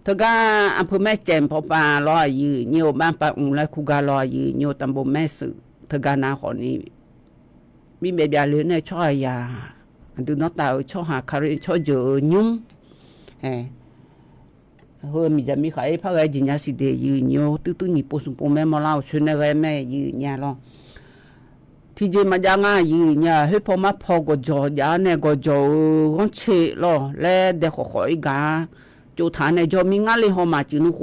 Teugar aqpeuq maer caeq pawpav lawr aqyuif nyir-or, bar pav mq laer kur gar lawr aqyuif nyir-or, tanqbof maer shuif teugar nav khawfni mirbaev byav le nae tsawrhaqzaq aqdui danrtav-euq tsawrhaq kali tsawrjeuq-eu nymr, ae, heu miqdzaq miqkhaq-ir par ghae jeq nya siq de aqyuif nyir-or, tuirtuir nyiq pov smq pov maer mawrlar-awq coer nae ghae mae aqyuif nyir-a lawr. Tiqjeq maqjav nga aqyuif nyir-a, khoer paw mar paw gawqjawq jav-awr nae gawqjawq-eu ghanrcae lawr laer dae khawf khawf-ir gaq-a. Tsovtaq nae jawr mir ngar le haw ma, ciqnuiv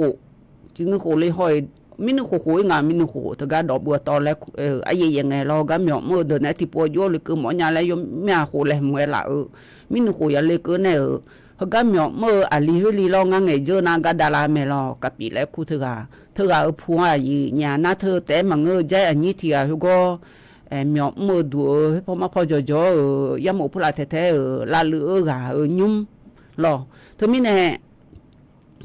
khof le haw-iq, mirnuiv khof khof-ir nga, mirnuiv khof khof teugar dawq beu tawv laer, aryaev yaev ngae lawr gar myawf mr-eu deuq nae tiqpov jov-awr lekeuv mawf nya laer yawmyav khof laeqhmq ghae laf-eu, mirnuiv khof ya lekeuv nae-euq, heugar myawf mr-eu aqli khoer li lawr ngar ngaeq dzeur nar gar davlar mae lawr, kavpif laer kur teughaq teughaq-euq pu-anr aqyuif nyir-a, nar teu taef-aer maqngeur-eu jaer aqnyir tiq ghaq khoergawr myawf mr-eu duq-eu khoer paw mar paw jawqjawq-euq yarmof purlaf taeq taeq-euq lavluiv-eu ghaq-euq nymr lawr. Teumirnae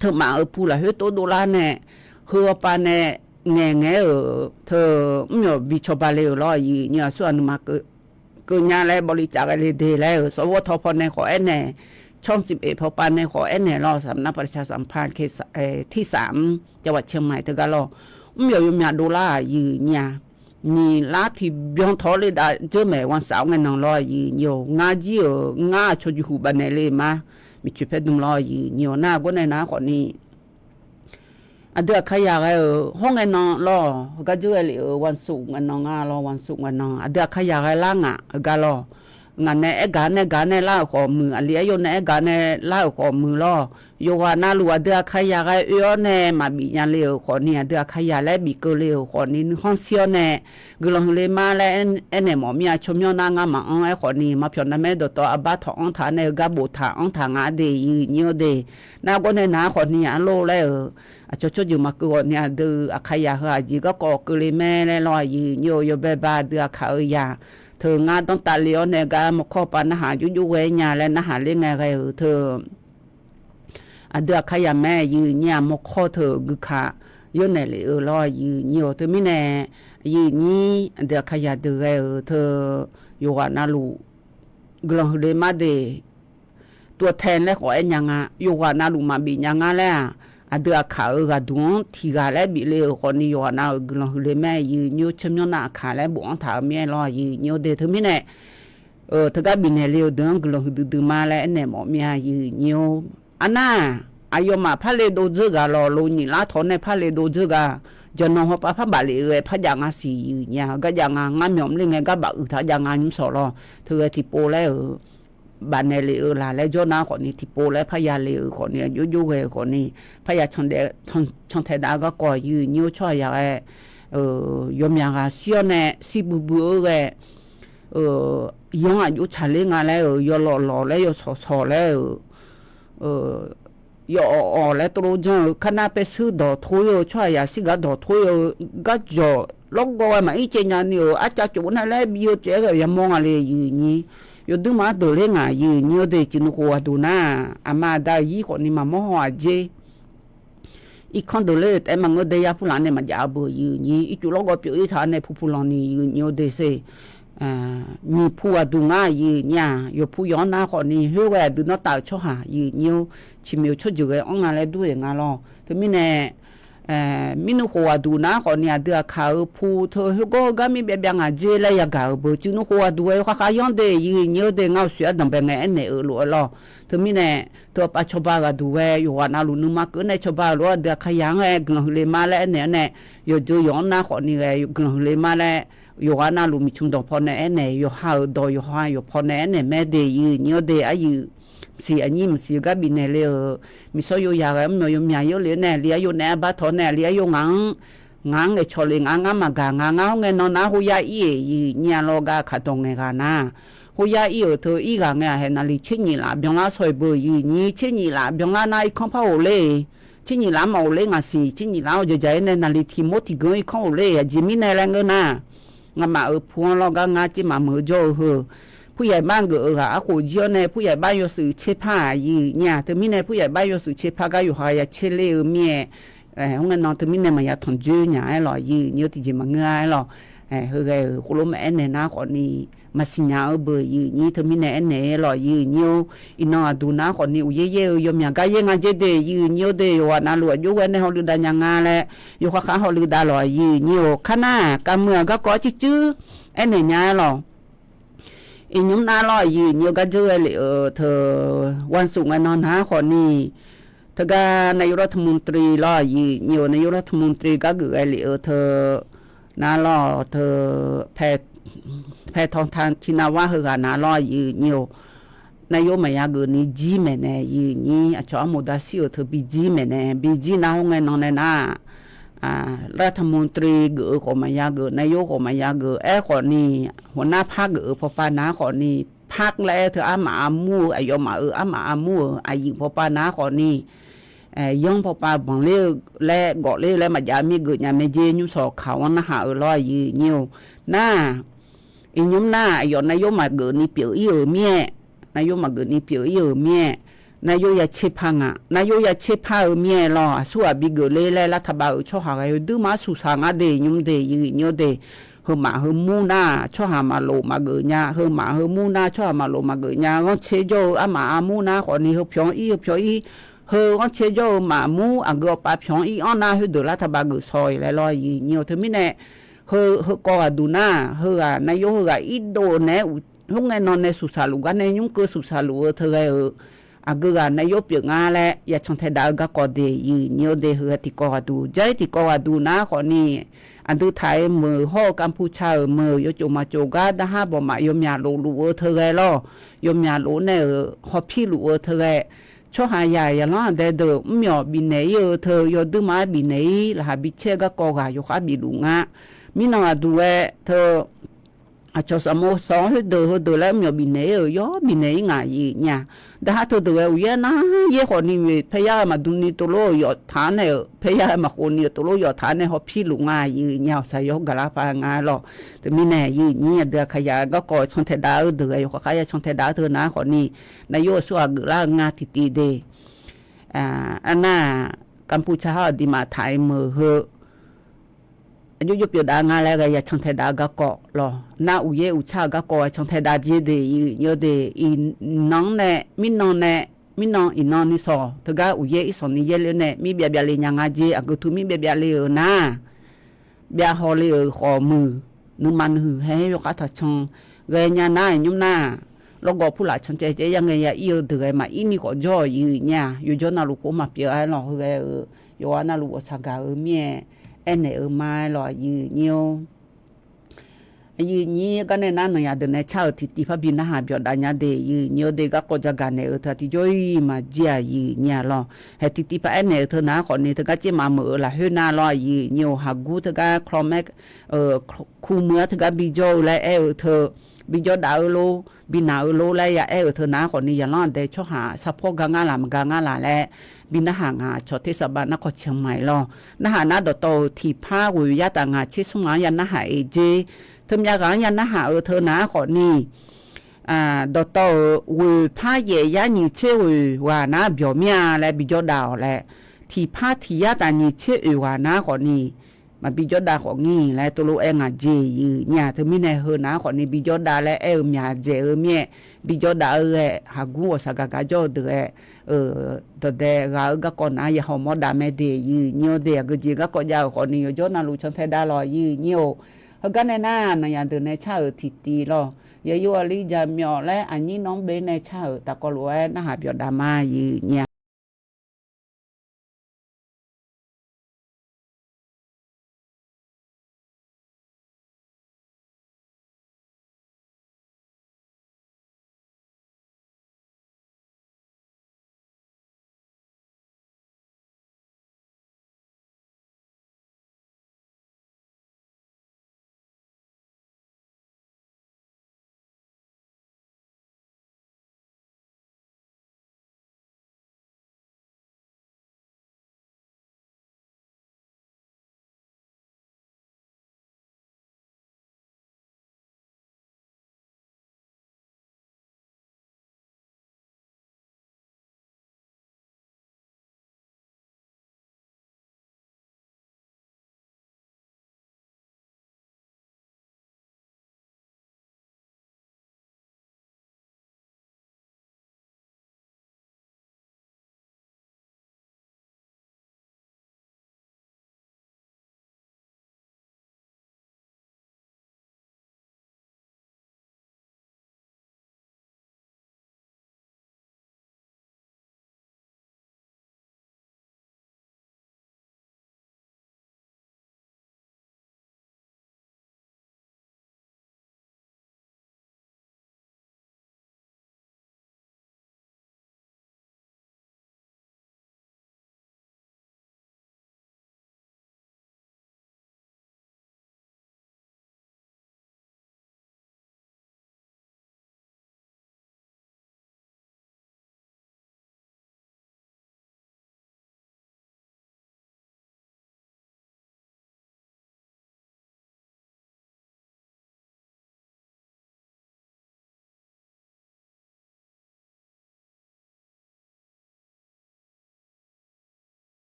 teumaf-euq pu lafkhoer tov dovlar nae, heu-awr pav nae ngaeq ngaeq-aer-euq teu mr myawq bi cawba le-euq lawr aqyuif nyir-a, aqsurghaq nuima keuv nya laer bawli caf ghae le de laer-euq sawr ghawr taw paw nae khawf aernaeq, tsawrhaq civ pef paw pav nae khawf aernaeq lawr, saqmar paqlaca saqmar pa tirsaf mr cawaq ciqmaiq teugar lawr, mr myawq yawmyaq dovlar aqyuif nyir-a. Nyiq lar tiqbyan tawq-awr le dav dzeur maeq วันเสาร์ ngae nan lawr aqyuif nyir-or, ngar jir-euq ngar aqcawq jeqhuq bafnaeq le ma, miqcoeq paer dm lawr aqyuif nyir-or, nar gawr nae nar khawfni aqdui Aqkaqyaq ghae-euq hawr ngae nan lawr, heugar dzeur ghae lef-euq วันศุกร์ ngae nan nga lawr, วันศุกร์ ngae nan aqdui Aqkaqyaq ghae lar ngaq heugar lawr, ngaq nae aer gaq nae gaq nae lar-euq khawf muiq, aqli aer yaw nae aer gaq nae lar-euq khawf muiq lawr. Yawqghaq navluf aqdui Aqkaqyaq ghae oe-awr nae maqbif nya le-euq khawfni, aqdui Aqkaqyaq laer bif keuv le-euq khawfni nuikhanr shir-awr nae guiqlanq huiq le ma laer aernaeq mawf mir-a. Tsawrmyanr nar ngar maqanr-aer khawfni maqpyawq navmaer dawqtawv arbar tawq anr taq nae heugar boftaq anr taq nga de aqyuif nyir-or de. Nar gawr nae nar khawfni arlor laer-euq aqcawq tsawrjeuq maqkeuv ghawqni aqdui Aqkaqyaq heu aqjeq garkawv keuvle mae laer lawr aqyuif nyir-or, yawbae ba aqdui Aqkaq-eu yaq teu ngar danrtav le-awr nae gar mawrkawr pav narhaq jovjov ghae nya laer narhaq ler ngae ghae-euq teu aqdui Aqkaqyaq mae aqyuif nyir-a, mawrkawr teu guikaq yawnaeq lef-eu lawr aqyuif nyir-or, teumirnae aqyuif nyir aqdui Aqkaqyaq deuq ghae-euq teu yawqghaq navluf guiqlanq huiq le ma de. Tuv-aer tae laer khawf aer nya nga, yawqghaq navluf maqbif nya ngar laer-aq, aqdui Aqkaq-euq ghaqduq-anr tiq ghaq laer bif le-euq khawfni yawqghaq nav-euq guiqlanq huiq le mae aqyuif nyir-or, tsawrmyanr nar Aqkaq laer bofanr taq-euq mir-aer lawr aqyuif nyir-or de. Teumirnae teugar bifnaeq le-euq deuq-anr guiqlanq huiqdui dui ma laer aernaeq mawf mir-a aqyuif nyir-or. Arnar, aqyawfmaf par le dov dzeur ghaq lawq, lo nyiq lar tawq nae par le dov dzeur ghaq, jaqnan hawpav par baf lef-eu ghae par jav nga siq aqyuif nyir-a, heugar jav nga, ngar myawf mr le ngae gar baf uiq taq jav nga nymr shawq lawr, teughae tiqpov laer-euq bafnaeq lef-eu laq laer jawr nar khawfni tiqpov laer parya le-euq khawfni, aqjox jox ghae-eu khawfni, parya cantaeq dav-eu garkawv aqyuif aqnyir-or, tsawrhaq yaq ghae yawmyaq ghaq shir-awr nae shir buibui-eu ghae, yanr aqjox tsaqler nga laer-euq, yawlawq lawq laer, yawshawq shawq laer-euq, yawawq awq laer tov janr-eu, karnar paershuir dawqtor-ir-eu, tsawrhaq yaq shir gar dawqtor-ir-eu, garjawq lawrgawv ghae maqir caev nyani-euq arcav cof nae laer bi-eu taef-aer ghae yamawr nga le, aqyuif aqnyir. Yawduir maqaer deuq ler ngaq, aqyuif aqnyir-or de, ciqnui khof ghaqduq nar, aqma aqda-euq yir khawfni maqmawr haw-aq jer. Irkanr deuq ler-euq taef-aer maqngeur, daeyar purlaf nae maqjav-eu beuq, aqyuif aqnyir. Ircuf lawrgawv pyeuf-ir taq-awr nae pupu lanqni, aqyuif aqnyir-or de sher. Nyiq pu ghaqduq ngar, aqyuif aqnyir-aq, yawqpu yawq-anr nar khawfni khoerghae aqdui nawr taf-euq tsawrhaq, aqyuif aqnyir-or, ciqmiq-eu tsawrjeuq ghae-anr nga laer dur-eq nga lawr. Teumirnae mirnui khof ghaqduq nar khawfni aqdui aqkaq-euq pu teu khoergawr heugar mir byav byav ngaq jer laer yagaq-euq beuq, ciqnui khof ghaqduq ghae yawkhav khav yanr de, aqyuif aqnyir-or de, ngar uqshoe ardanq bae ngae aernaeq-eu lof-aer lawr. Teumirnae teu aqpav cawba ghaqduq ghae yawqghaq navluf nuima keuv nae cawba-eu lof-aer aqdui aqkar yaq-anr ghae guiqlanq huiq le ma laer aernaeq-awr nae, yawqjeuq yawq-anr nar khawfni ghae guiqlanq huiq le ma laer, yawqghaq navluf miqcmq dawq pawnae aernaeq, yawqha-euq dawq yawqha yawq pawnae aernaeq mae de, aqyuif aqnyir-or de, aqyuif maqsiq aqnyir maqsiq-eu gar bifnaeq le-euq, miqsawr yawya ghae mr-awr yawmyaq yawr le nae aqli ar yawnaeq arbar tawq nae aqli ar yaw ngaq-anr, ngaq-anr ngaeqcawq le ngaq-anr ngar maqgaq, ngaq ngar hawr ngae nan nar khoerya ir-eq, aqyuif aqnyir-a lawr gar aqkaq dawq ngaeq ghaq nar, khoerya ir-euq teu ir ghaq ngae aqhaeq naqli tser nyif laf byanlar shaw-iq beuq, aqyuif aqnyir, tser nyif laf byanlar nar irkanr par ghofler, tser nyif laf-anr maqghofler ngaq siq, tser nyif laf-anr awqjaq jaq-ir nae naqli tiq mawr tiq geur irkanr ghofler, aqjeq mirnae laer ngeur nar, ngamaf-euq pu-anr lawr gar ngar tser maqmuiq-eu jawr-eu heu, pur yaiq bar geuf-eu ghaq arkhof jir-awr nae pur yaiq bar yawshuif tser par-aq, aqyuif aqnyir-aq, teumirnae pur yaiq bar yawshuif tser par gar yawqha ya tser ler-eu mir-aer, hawr ngae nan teumirnae maqya tanqjoer nya-aer lawq, aqyuif aqnyir-or, tiqjeq maqngeur-a-aer lawq. Heughaq-euq khoerlof maqaer naeq nar khawfni maqsiq nya-eu beuq, aqyuif aqnyir, teumirnae aer naeq-aer lawq, aqyuif aqnyir-or. Iqnan aqduq nar khawfni uqyaer yaer-eu yawmyaq gar yaer nga jer de, aqyuif aqnyir-or de, yawqghaq navluf aqjox ghae nae hawluiv dav nya nga laer yawkhav khav hawluiv dav lawq, aqyuif aqnyir-or. Karnar kavmuiq-aq garkawv-aer circuir aernaeq nya-aer lawq. Iqnymr nar lawr, aqyuif aqnyir-or, gar dzeur ghae lef-euq teu วันศุกร์ ngae nan nar khawfni, teugar นายกรัฐมนตรี lawr, aqyuif aqnyir-or, นายกรัฐมนตรี gar geuf ghae lef-eu teu nar lawr, teu pae tawq ta tiqnav var heughaq nar lawr, aqyuif aqnyir-or, นายก maqya geuf ni jir maeqnaeq, aqyuif aqnyir, aqcawq armoq da shir-euq teu bi jir maeqnaeq, bi jir nar hawr ngae nan nae nar รัฐมนตรี geuf-eu khawf maqya geuf, นายก khawf maqya geuf, aerkhawfni, hawnar par geuf-eu pawpav nar khawfni, par laer-aer teu armaf armur-eu, aqyawfmaf-euq armaf armur-euq aqyuif pawpav nar khawfni, yanr pawpav banqler-eu laer gawfler-eu laer maqjav mir geuf nya mae jer, nymrshawq kaq-anr narhaq-euq lawr, aqyuif aqnyir-or. Nar, iqnymr nar aqyawf นายก maqgeuf ni pyeuf-ir-euq mir-aer, นายก maqgeuf ni pyeuf-ir-euq mir-aer, นายก ya tser par nga, นายก ya tser par-eu mir-aer lawr, aqsur ghaq bi geuf ler laer lar taqbav-euq tsawrhaq ghae-eu duirma-anr suqsaq nga de, nymr de, aqyuif aqnyir-or de, heumaf heumur nar tsawrhaq maqlof maqgeuf nya, heumaf heumur nar tsawrhaq maqlof maqgeuf nya, ghanrcae jawr-eu armaf armur nar khawfni heu pyawq-anr ir, heu pyawq-ir, heu ghanrcae jawr-eu maqmur aqgeu awqpav pyawq-anr ir-anr nar khoerdeuq lar taqbav geuf shaw-iq laer lawr, aqyuif aqnyir-or. Teumirnae, heu, heu kawv ghaq duq nar, heughaq นายก heughaq irdov naeq-aer uq, hawr ngae nan nae suqsaq luf gar nae nymr keuv suqsaq luf-eu teu ghae-euq, aqgeu ghaq นายก pyeuf nga laer ya cantae dav-eu garkawv de, aqyuif aqnyir-or de, heu ghae tiqkawv ghaq duq, jar-ir tiqkawv ghaq duq nar khawfni, aqdui taq-eu meuq hawr-eu กัมพูชา-euq meuq yawcof maqcof gar darhar bawq maf yawmyaq lofluf-eu teu ghae lawr, yawmyaq lof nae-euq hawpir luf-eu teu ghae, tsawrhaq yaq yaqlanr aqdae deuq mrmyawf bifnaeq-ir-eu teu yawduirma-aer bifnaeq-ir laqkhaq bi caer-eu garkawv ghaq yawkhav bifluf nga. Mirnan ghaq duq ghae teu, aqcawq saqmo sawq-anr khoerdeuq heudeuq laer mrmyawf bifnaeq-ir-euq yawr bifnaeq-ir nga, aqyuif aqnyir-a. Darhar teudeuq ghae uqyaer nar yaer khawfni, paer yar ghae maqdm ni tovlof-euq yawf taq-anr nae-euq, paer yar ghae maqkhov ni-eu tovlof yawf taq-anr nae hawpir luf nga, aqyuif aqnyir-a. Awqsaq yawr gaqlar par nga lawr. Teumirnae aqyuif aqnyir aqdui aqkaqyaq garkawv cantae dav-eu deuq ghae yawkhav khav ya cantae dav-eu teu nar khawfni, นายก aqsur ghaq geuflar-eu nga tiqtiv de. Arnar กัมพูชา hawr aqduimaf taq-eu meuq heu, aqjox jox pyeuf dav nga laer ghae ya cantae dav-eu garkawv lawr. Nar uqyaer uqtsar-eu garkawv ghae cantae dav jer de, aqyuif aqnyir-or de, iqnan nae, mirnan nae, mirnan iqnan ni sawq teugar uqyaer irsanq ni yaerle nae mir byav byav le nya nga jer, aqgeu tu mir byav byav le-euq nar, byav haw le-euq khawf muiq, nuima nuihuiq hae-aer yawkhav taqcan ghae nya nar, nymr nar, lawrgawv purlaf cancaev caev ya ngae ya ir-eu deuq ghae maqir ni khawf jawr-awq, aqyuif aqnyir-a. Yawjawr navluf khof maqpyeuf-a-aer lawq, heu ghae-euq yawqghaq navluf ghawqshaq gaq-eu mir-aer, aernaeq-eu ma-aer lawq, aqyuif aqnyir-or. Aqyuif nyir garnae nar, nawq yaq deuq nae car-euq tiqtiv par bi narhaq byawf dav nya de. Aqyuif nyir-awr de, garkawv jagaq naeq-eu teu tiqjawr-ir maqjir-aq, aqyuif nyir-a lawr. Haeq tiqtiv par aernaeq-eu teu nar khawfni, teugar tser maqmeuq-eu lafkhoer nar lawr, aqyuif nyir-or, haqgur teugar kawrmaer, kumeuq-ar teugar bijawr-eu laer aer-eu teu, bijawr dav-eu lor, bi naq-eu lor laer ya aer-euq teu nar khawfni, zaqlanr aqdae tsawrhaq sarpawr ga ngar laq maqga ngar laq laer bi narhaq ngaq cawq tersaqbav narkawr canq maiq lawr. Narhaq nar, dawqtawv-euq tiqpar ghoeq yar taf ngaq tser smr ngaq-anr ya narhaq-eq jer. Teumyav ghaq-anr ya narhaq-eu teu nar khawfni, dawqtawv-euq ghoeq par yaef yar nyiq tser ghoeq ghaq nar byawq mir-a laer bijawr dav-awq laer, tiqpar tiq yar taf nyiq tser oeq ghaq nar khawfni, maqbi jawr dav khawf ngir laer tov lof-aer ngaq jeq aqyuif nyir-a. Teumirnae heu nar khawfni bijawr dav laer aer-eu myaq dzaeq-eu mir-aer, bijawr dav-eu ghae haqgur ghawqshaq gaq gar jawr-eu deuq-aer, dawqdae ghaq-eu garkawv nar ya hawmawr dav mae de. Aqyuif nyir-awr de, aqgeujeq garkawv jav-euq khawfni yawqjawr navluf cantae dav lawq, aqyuif nyir-or. Heugar nae nar, nawq yaq deuq nae car-euq tiqtiv lawr, yawqyov aqli jaqmyawf laer aqnyir nawr beu nae car-euq tafkawv lof-aer narhaq byawf dav ma, aqyuif nyir-a.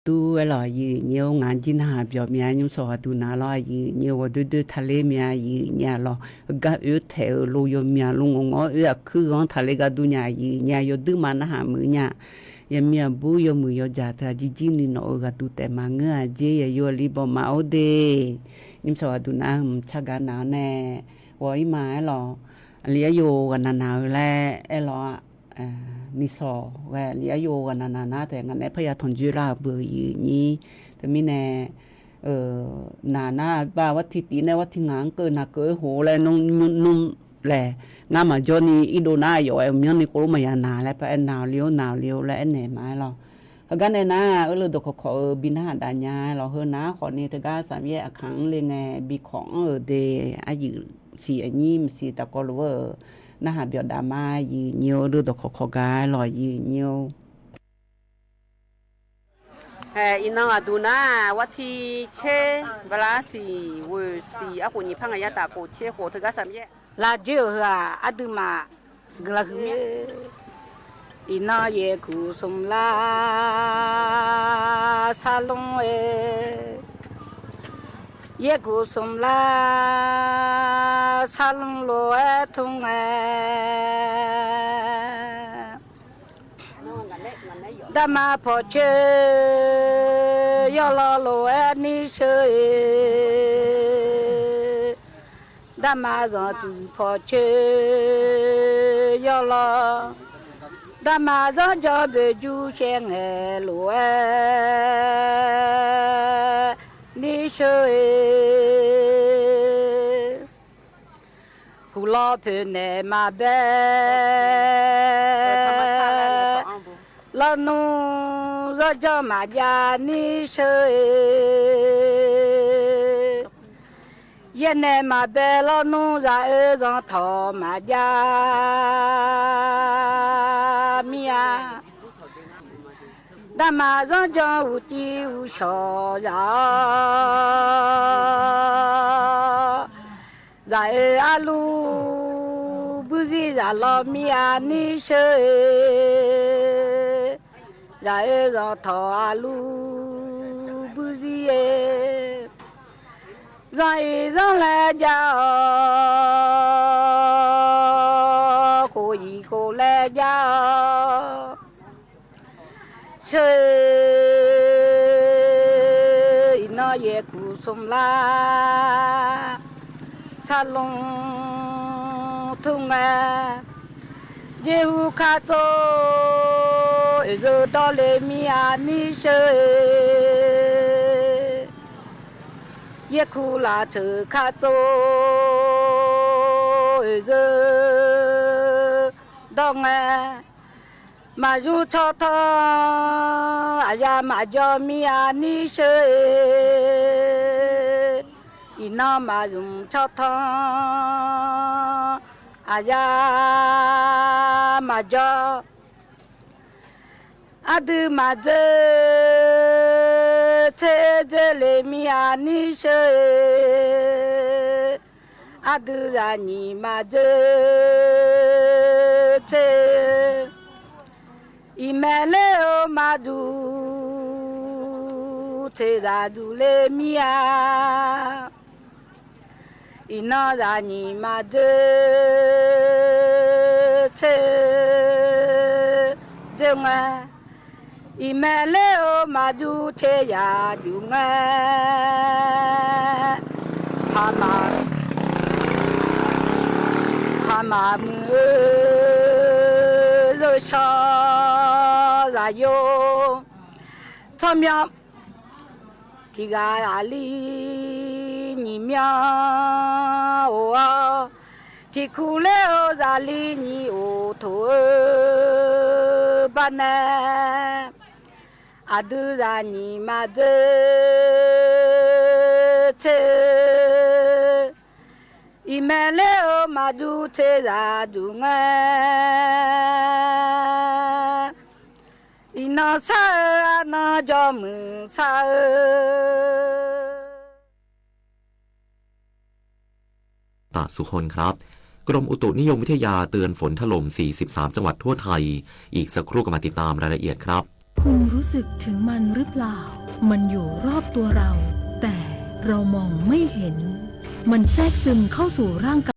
dur-aer lawq, aqyuif aqnyir-or. Ngaq-anr jir narhaq byawq myav, nymr sawq ghaq duq naq-a lawr, aqyuif aqnyir-or. Ghawqdoer doer taqler myav, aqyuif aqnyir-a lawq. Heugar oe taeq-euq lo yawmyav lo ngawq ngawq-awr oe aqkuir ghanr taqler gar dur nya, aqyuif aqnyir-a yawduir ma narhaq muiq nya. Yaqmiq aqbur yawmuiq yawjaq teu-aq jirjir nuinawq-eu ghaq duq taef maqngeur-aq jer, yaqyo aqli bawq maf-or de. Nymr sawq ghaq duq nar-aq, mqcar gaq naq-awr nae, ghawq-ir ma-aer lawq. Aqli aryov ghaqnaq naq-eu laer aer lawq-a. Nymr sawq ghae aqli aryov ghaqnaq naq nar taef ngaq naeq-aer parya tanqjoe lar-euq beu aqyuif aqnyir. Teumirnae, naq nar-aq, bar-aq, warti tif nae warti ngaq-anr keuv naq keuv-aer hof-eu laer nmr laeq. Ngar maqjawr ni irdov nar-aq, yawf-aer uqmyanr ni khovlof maqya naq laer paraer, naq-awq le-or, naq-awq le-or laer aernaeq ma-aer lawq. Heugar nae nar-aq, eurleuv dawqkawq kawq-eu bi narhaq dav nya-aer lawq. Heu naq-ar khawf ni teugar saqmyaer aqkaq-anr le ngae bi kawq anr-euq de. Aqyuif siq aqnyir maqsiq tafkawv lof-aer-euq narhaq byawq dav ma, aqyuif aqnyir-or. Eurleuv dawqkawq kawq gaq-aer lawq, aqyuif aqnyir-or. Iqnan aqduq nar-aq, warti tser, bala siq, ghoeq siq, arkhof nyiq par ngaq yar taf khof tser khof teugar saqmyaer. Lafjoer-euq heu-aq, aqduimaf guiqlanq huiq mir-a. Iqnan yaerkuq smq lar sarlmr-aer, yaerkuq smq lar sarlmr lof-aer tmr ngae, darma pawqcoer yawlaw lof-aer nisheu-eu, darma zanqtsuif pawqcoer yawlaw, darma zanrjawr boeqjur shaer ngaeq lof-aer nisheu-eu, huqlawr poeqnaeq maqbae, lawnmr zanrjawr maqjav nisheu-eu, yaernaeq maqbae lawnmr zaq-eu zanqtawq maqjav mir-a. Darma zanrjawr uqcif uqshawq zaq-awr, zaq-eu arluf burzir zaq lawr mir-a nisheu-eu, zaq-eu zanqtawq arluf burzir-eu, zanq-iq zanr laer jav-awq, khof-iq khof laer jav-awq. Sheu-eu, iqnan yaerkuq smq lar sarlmr tmr ngae, jeqhu khartsov oeqzeu dawrle mir-a nisheu-eu, yaerkuq lafceuq khartsov oeqzeu dawr ngae, maqzmq tsawrtanq aqya maqjawr mir-a nisheu-eu, iqnan maqzmq tsawrtanq aqya maqjawr. Aqdui maqdzeur tser dzeurle mir-a nisheu-eu, aqdui zaqnyiq maqdzeur tser, iqmaeq ler-eu maqduq teq zaq duq le mir-a. Iqnan zaqnyiq maqdzeur tser dzeur ngae, iqmaeq ler-eu maqduq teq zaq duq ngae, paqma, paqma muiq-eu zeushawr zaqyo, tsawrmyanr tiq ghaq aqli nyiq myanr of-awr, tiq kuq ler-eu zaqli nyiq of toq-eu bar nae, aqdui zaqnyiq maqdzeur tser, iqmaeq ler-eu maqduq teq zaq duq ngae, iqnan sar-eu arnan jawrmuiq sar-eu ตากสุคนครับ กรมอุตุนิยมวิทยาเตือนฝนถล่ม สี่สิบสาม จังหวัดทั่วไทย อีกสักครู่กลับมาติดตามรายละเอียดครับ คุณรู้สึกถึงมันหรือเปล่า มันอยู่รอบตัวเรา แต่เรามองไม่เห็น มันแทรกซึมเข้าสู่ร่างกาย